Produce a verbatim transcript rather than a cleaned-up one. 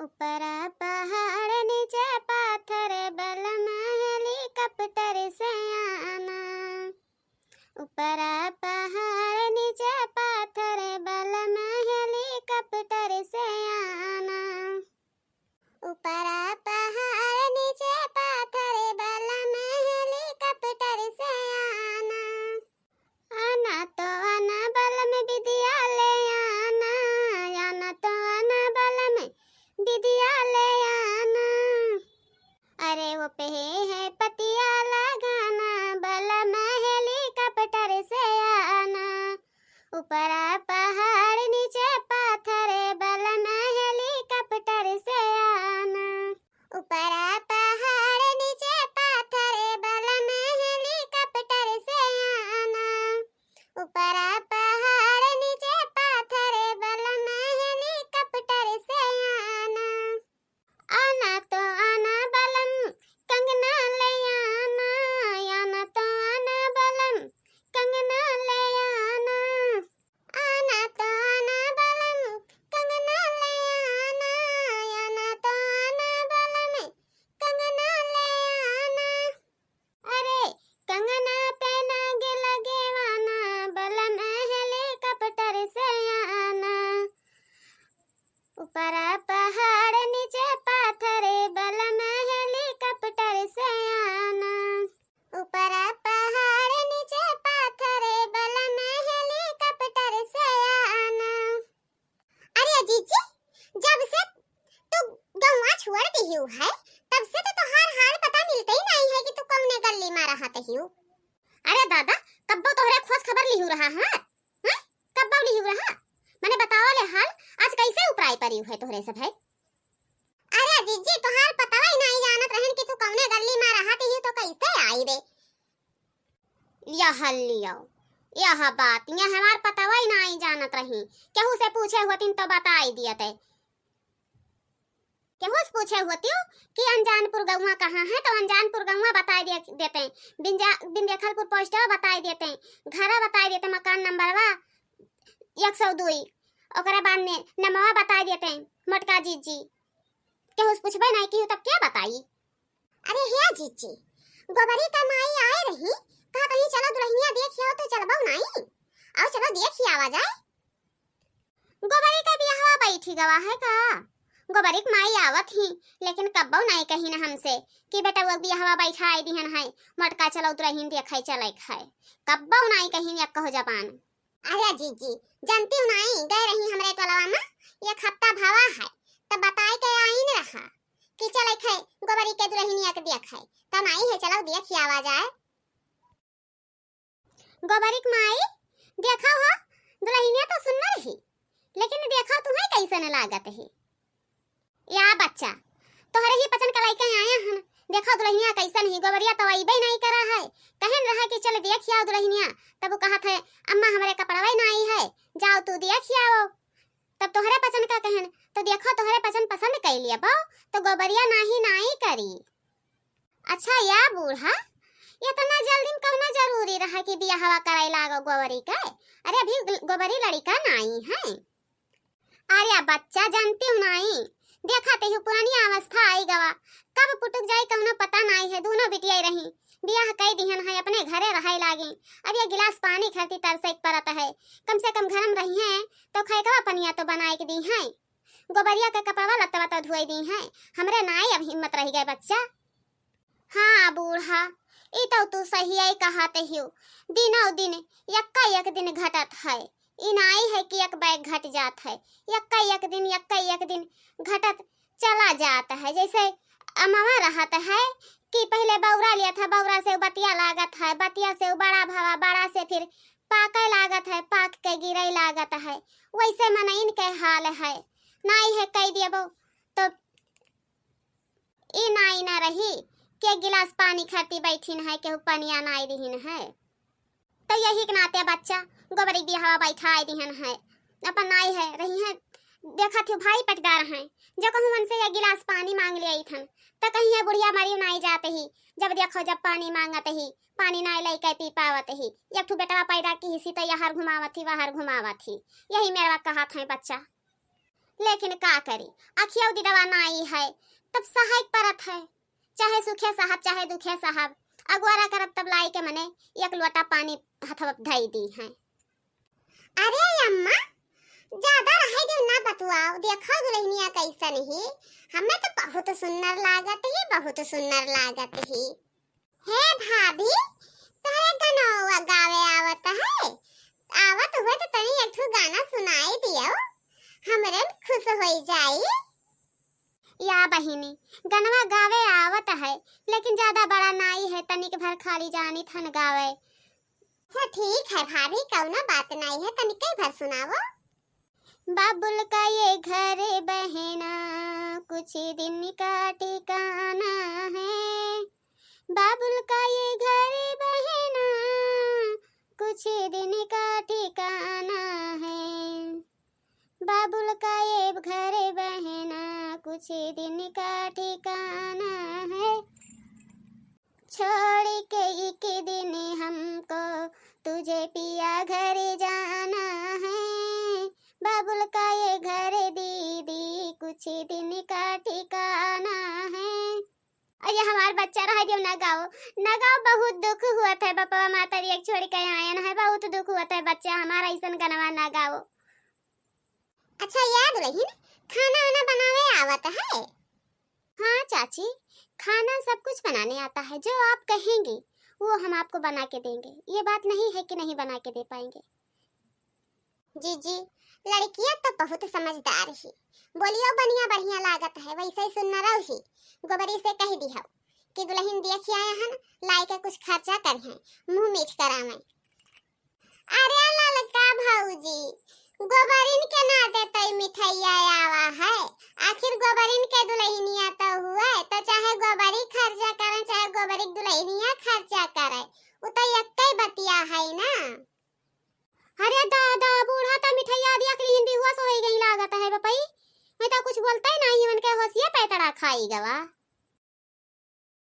ऊपरा पहाड़ नीचे पाथर बलम हेलीकॉप्टर से आना। ऊपरा पहाड़ नीचे पाथर बलम हेलीकॉप्टर से आना। ऊपरा पहाड़ नीचे पाथर बलम हेलीकॉप्टर से आना। आना तो आना बलम बिदिया ले आना, आना तो आना बलम बिदिया ले आना। अरे वो पे है पतिया लगाना, बलम हेलीकॉप्टर से आना। ऊपरा पहाड़ नीचे पाथर बलम हेलीकॉप्टर से आना। ऊपरा पहाड़ नीचे पाथर बलम हेलीकॉप्टर से आना। ऊपरा पहाड़ नीचे पाथर बलम हेलीकॉप्टर से आना। आना तो आना बलम कंगना ले आना, आना तो आना बलम कंगना ले आना। आना तो आना बलम कंगना ले आना, आना तो आना बलम कंगना ले आना। अरे कंगना पे नाग लगेवाना, बलम हेलीकॉप्टर से आना। ऊपरा पहाड़ नीचे पाथर बलम हेलीकॉप्टर से आना। ऊपरा पहाड़ नीचे पाथर बलम हेलीकॉप्टर से आना। अरे जीजी, जब से तू गौवा छोड़ दिहू है, तब से तो तोहार हाल पता मिलते ही नहीं है कि तू कौने गली मा रहत हियू। अरे दादा, कब्बो तोहरे खोज खबर लिहू रहा हमार? हैं? कब्बो लिहू रहा? मने बतावा ले हाल, आज कैसे उपराई परियू है तोहरे सब है? अरे जीजी, तोहार पतवा ही नहीं जानत रहन कि तू कौने गली मा रहत हियू, तो कैसे आई रे? यह लियो, यह बात, यह हमार पतवा ही नहीं जानत रही। केहू से पूछे होतिन तो बताई दियते। केहू से पूछे होतियो कि अनजानपुर गौवा कहाँ है, तो अनजानपुर गौवा बताई दे-, देते। बिंजा-, बिंदेखलपुर पोस्टवा बताई देते, घरा बताई देते, मकान नंबरवा एक सौ दुई, ओकरे बाद में नमवा बताई देते, मोटका जीजी। केहू से पूछबे नहीं किहू तब के बताई? अरे हे जीजी, गोबरी का माई आए रही, कहा कहीं चलो दुल्हनिया देखियो तो चलबो नहीं? आओ चलो देखी आवा जाए। गोबरी का बियाहवा बैठी गवा है का? गोबरी के माई आवत ही, लेकिन कब्बो नहीं कही न हमसे कि बेटवा बियाहवा बैठा आई दिहन है, मोटका चलो दुल्हन देखे चले है। कब्बो नहीं कही न कहो जबान। अरे जीजी, जानती हूँ नहीं, गए रही हमरे टोलवा में, एक हफ्ता भवा है, तब बताए के आइन रहा कि चले खे गोबरी के दुल्हनिया के देखे, तब आई है, चलो देखी आवा जाए। गोबरी के माई, देखो हो, दुल्हनिया तो सुन्नर ही, लेकिन देखो तुम्हें कैसन लागत है। या बच्चा, तोहरे ही पचन का लइके आया हन। देखो दुल्हनिया कैसन ही, गोबरिया तो अइबे नहीं करा है। कहन रहा कि चल देख आओ दुल्हनिया, तब वो कहत है, "अम्मा हमरे कपड़वे नहीं है, जाओ तू देख आओ।" तब तोहरे पचन का कहन, तो देखो तोहरे पचन पसंद कर लिया बो, तो गोबरिया नाही नाही करी। अच्छा या बूढ़ा, इतना जल्दी में कौनो जरूरी रहा कि बियाहवा कराई लागो गोबरी के? अरे अभी गोबरी लड़िका नाही है। अरे बच्चा, जानती हूँ नाई, देखा ते हूँ पुरानी अवस्था आई गवा, कब पुटुक जाई कौनो पता नाई है। दोनों बिटिया रही, बियाह कई दिहन है, अपने घरे रहे लागी। अब ये गिलास पानी खातिर तरसे के परत है, कम से कम घर में रही हैं तो खैकवा पनिया तो बनाए के दी हैं, गोबरिया के कपड़वा लत्तवा तो धोए दी हैं। हमरे नाई अब हिम्मत रह गए बच्चा। हाँ बूढ़ा, ई तो तू सही कहत हियो, दिनों दिन यक्का एक दिन घटत है। ई नाई है कि एक बैग घट जात है, यक्का एक दिन, यक्का एक दिन घटत चला जात है। जैसे अमवा रहत है कि पहले बौरा लिया था, बौरा से बतिया लागत है, बतिया से बड़ा भवा, बड़ा से फिर पाके लागत है, पाक के गिरे लागत है। वैसे मनइन के हाल है, नाई है कह देबो तो ई नाई ना रही, के गिलास पानी खाती बैठिन है, केहू पनिया नाई दिहिन है। तो यही के नाते बच्चा गोबरी बियाहवा बैठाए दिहन है, अपन नाई है रही है। देखत हूँ भाई पटदार हैं, जो कहूँ उनसे ये गिलास पानी मांग ले आई थन, तो कहीं ये बुढ़िया मरी नाई जाते ही, जब देखो जब पानी मांगत ही, पानी नाई लइके पी पावत ही। एक ठू बेटवा पैदा की हिसी तो यहर घुमावत ही, वहर घुमावत ही। यही मेरवा कहत है बच्चा। लेकिन का करी, अखियौ दिदवा नाई है, तब सहाय परत है। चाहे सुखे साहब, चाहे दुखे साहब, अगोरा करब तब लाई के मने एक लोटा पानी हथवा धई दी है। अरे अम्मा, ज्यादा रहे दियो ना बतुआओ, देखो दुलहिनिया कैसन ही, हमें तो बहुत सुन्नर लागत ही, बहुत सुन्नर लागत ही। हे भाभी, तोहरे गनवा गावे आवत है? आवत हुए तो तनी एक ठो गाना सुनाई दियो, हमरे खुश होई जाई। या बहिनी, गनवा गावे आवत है, लेकिन ज्यादा बड़ा नाई है, तनिक भर खाली जानी थन गावे। अच्छा ठीक है भाभी, कौनो बात नाई है, तनिक भर सुनावो। बाबुल का ये घर बहना, कुछ दिन का ठिकाना है। बाबुल का ये घर बहना, कुछ दिन का ठिकाना है। बाबुल का ये घर बहना, कुछ दिन का ठिकाना है। छोड़ के एक दिन हमको, तुझे पिया घर जाना है। बाबुल का ये घर दीदी, कुछ दिन का ठिकाना है। अरे हमार बच्चा रह दियो, ना गाओ, ना गाओ, बहुत दुख हुआ था बपवा मातरिया छोड़ के आयन है, बहुत दुख हुआ था बच्चा हमारा, ऐसन गनवा ना गाओ। अच्छा याद रही ना, खाना वाना बनावे आवत है? हाँ चाची, खाना सब कुछ बनाने आता है, जो आप कहेंगी वो हम आपको बना के देंगे। ये बात नहीं है कि नहीं बना के दे पाएंगे। जीजी, लड़किया तो बहुत समझदार ही, बोलियो बनिया बढ़िया लागत है, वैसे ही सुन्नरौ ही। गोबरी से कह दिहौ कि दुलहिन देखि आए हन, लाई के कुछ खर्चा करिहैं, मुँह मीठ करावैं। अरे ललका भौजी, गोबरिन के नाते तई मिठैया आवा है, आखिर गोबरिन के दुलहिनिया तो हुए, तो चाहे गोबरी खर्चा करे, चाहे गोबरी के दुलहिनिया खर्चा करे, उ तो एक्कै बतिया है ना। अरे दादा, बूढ़ा त मिठैया दिया के लिहिन बेहोश होई गई लागत है बपई। मैं तो कुछ बोलते ही नहीं, उनके होशिये पैतड़ा खाई गवा।